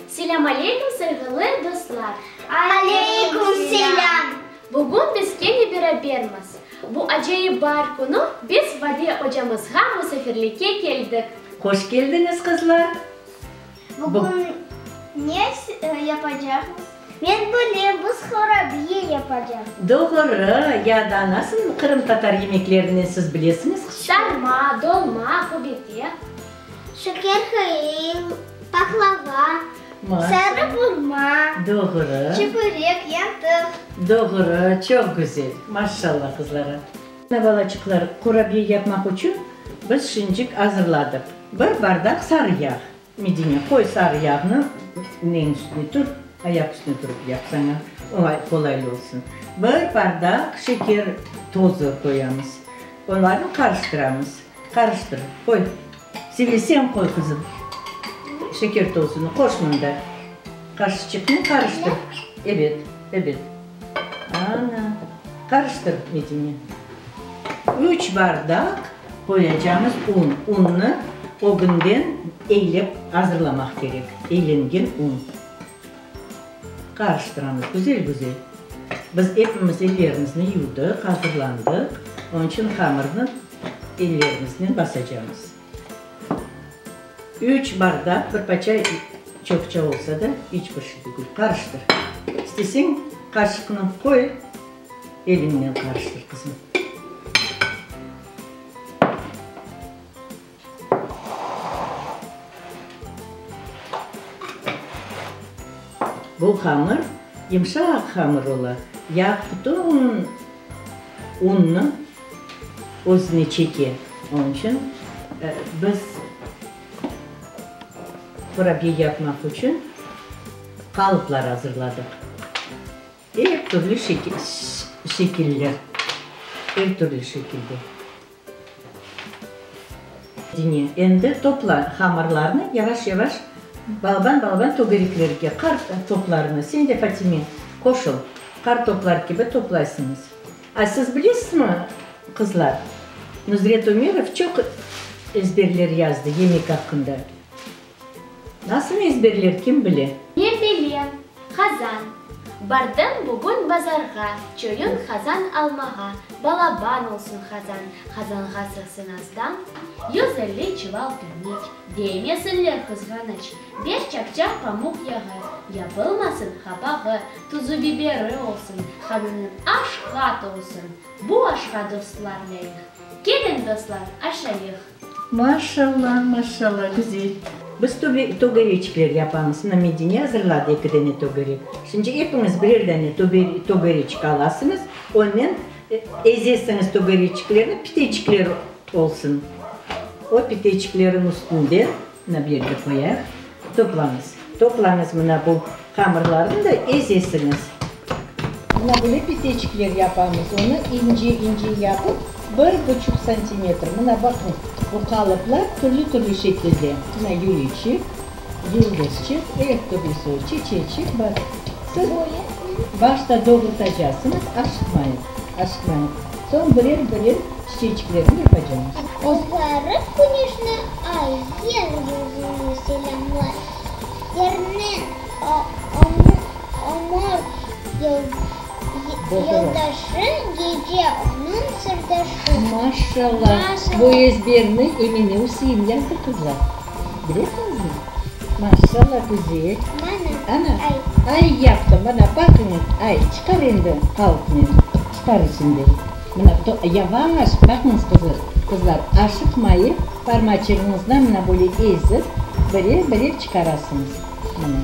Selâm aleyküm, sayğılı dostlar! Aleyküm selâm! Bugün biz kene berabermiz. Bu acayip baar künü biz Vade ocamızğa musafirlikke keldik. Hoş keldiñiz, qızlar! Bugün ne yapacaqmız? Men bilem, biz qurabiye yapacaqmız. Doğru, ya daa nasıl qırımtatar yemeklerinden siz bilesiñiz? Sarma, dolma, köbete. Şeker hayıl, paqlava, sarı burma, Doğru. Çiberek, yantıq. Doğru, çoq güzel. Maşallah qızlara. Mına balaçıqlar, qurabiye yapmaq içün biz şincik azırladıq. Bir bardaq sarı yağ. Medine, qoy sarı yağnı neñ üstüne tur, ayaq üstüne turıp yap, saña qolaylı olsun. Bir bardaq şeker tozu qoyamız. Onlarnı qarıştıramız. Qarıştır, qoy. Sevil, sen qoy, qızım. Şeker tozunı qoş mında. Qaşıçıqnı qarıştır. Ebet, ebet. Ana, qarıştır, Medine. Üç bardaq qoyacamız un. Unnı ögünden eylep azırlamaq kerek, eylengen un. Qarıştıramız güzel-güzel. Biz epimiz ellerimizni yuvdıq, azırlandıq, onıñ içün hamırnı ellerimiznen basacamız. Üç bardaq, bir paça çoqça olsa da, iç bir şey degil. Qarıştır. İsteseñ, qaşıqnı qoy, eliñnen qarıştır, qızım. Bu hamır yımşaq hamır ola, yağ bütün unnı özüne çeke. Onıñ içün biz qurabiye yapmaq içün qalıplar azırladıq. Er türlü şekiller, er türlü şekilde. Dine, endi topla hamırlarnı yavaş-yavaş balaban-balaban tögereklerge, qar toplarını, sen de, Fatime, qoşul, qar toplar kibi toplaysıñız. A siz bilesizmi, qızlar, Nuzret Ömerov çoq ezberler yazdı yemek aqqında. Nasıl ezberler, kim bile? Men bilem, qazan. Bardım bugün bazarğa, çoyun qazan almağa, balaban olsun qazan, qazanğa sığsın azdan, 150 çuval pirniç, demesinler qızğanıç, beş çapçaq pamuq yağı, yapılmasın qapağı, tuzu biberi olsun, qanınıñ aşqa tolsun, bu aşqa dostlar lâyıq, keliñ dostlar, aşayıq. Maşallah, maşallah, güzel. Biz tögereçikler yapamız. Mına Medine azırladı eki dane tögerek. Şimdi epiñiz birer dane tögereçik alasıñız, onen ezesiñiz tögereçiklerni, piteçikler olsun. O piteçiklerniñ üstünden, mına bu yerge qoyayıq, toplañız. Toplañız mına bu hamırlarnı da ezesiñiz. Mına böyle piteçikler yapamız, onı ince-ince yapıp, bir buçuq santimetr. Mına baqıñ, bu qalıplar türlü-türlü şekilde. Mına yüreçik, yıldızçıq, er türlüsi, çiçeçik bar. Siz başta doğurtacasıñız, aşıqmayıq, aşıqmayıq. Soñ birer-birer çiçeçiklerni yapacamız. Qızarıp küneşni ay yer yüzüni selâmlay. Yerniñ ömür yoldaşı, gece onıñ sırdaşı. Maşallah, bu ezberni Emine Üsein yazdı, qızlar. Bilesiñizmi? Maşallah, güzel. Ana, ay yaptı, mına, baqıñız, ay, çıqar endi qalıpnen, çıqar içinden. Mına, yavaş, baqıñız, qızlar, aşıqmayıp, parmaçığıñızdan mına böyle ezip, birer-birer çıqarasıñız. Mına.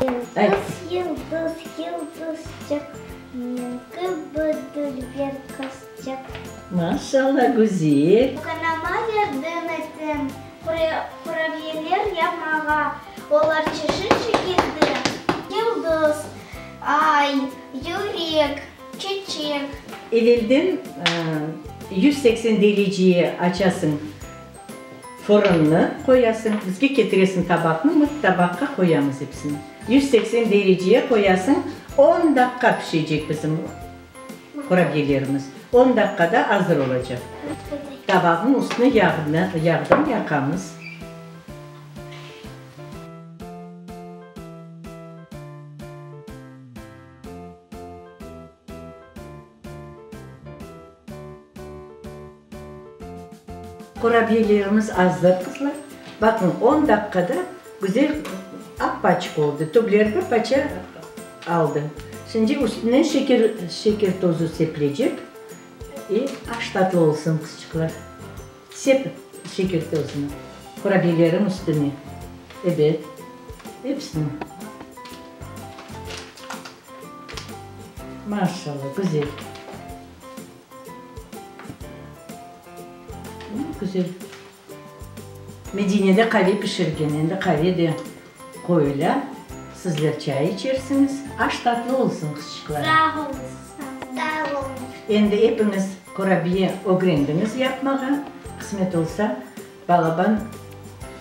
Yıldız, yıldız, yıldızçıq, men kibi dülber qızçıq. Maşallah, güzel. Anama yardım ettim qurabiyeler yapmağa. Olar çeşit şekilde, yıldız, ay, yürek, çeçek. Evelden 180 dereceye açasıñ fırınnı, qoyasıñ, bizge ketiresiñ tabaqnı, mıt tabaqqa qoyamız episini. 180 dereceye qoyasıñ, on daqqa pişecek bizim qurabiyelerimiz. On daqqada azır olacaq. Tabaqnıñ üstüne yağnı, yağdan yaqamız. Qurabiyelerimiz azır, qızlar. Baqıñ, on daqqada güzel appaçıq oldı. Tübleri bir parça aldı. Şimdi üstüne şeker, şeker tozu sepilecek. E, aş tatlı olsun, qızçıqlar. Sep şeker tozunı qurabiyeleriñ üstüne. Ebet, episini. Maşallah, güzel. Güzel. Medinede qave pişirgen, endi qave de qoyula. Sizler çay içersiñiz. Aş tatlı olsun, qızçıqlar. Sağ oluñız. Sağ oluñız. Endi epiñiz qurabiye ögrendiñiz yapmağa. Qısmet olsa, balaban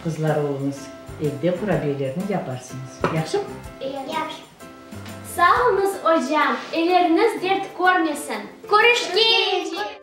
qızlar oluñız, evde qurabiyelerni yaparsıñız. Yahşımı? Yahşı. Sağ oluñız, ocam, elleriñiz dert körmesin. Körüşkence!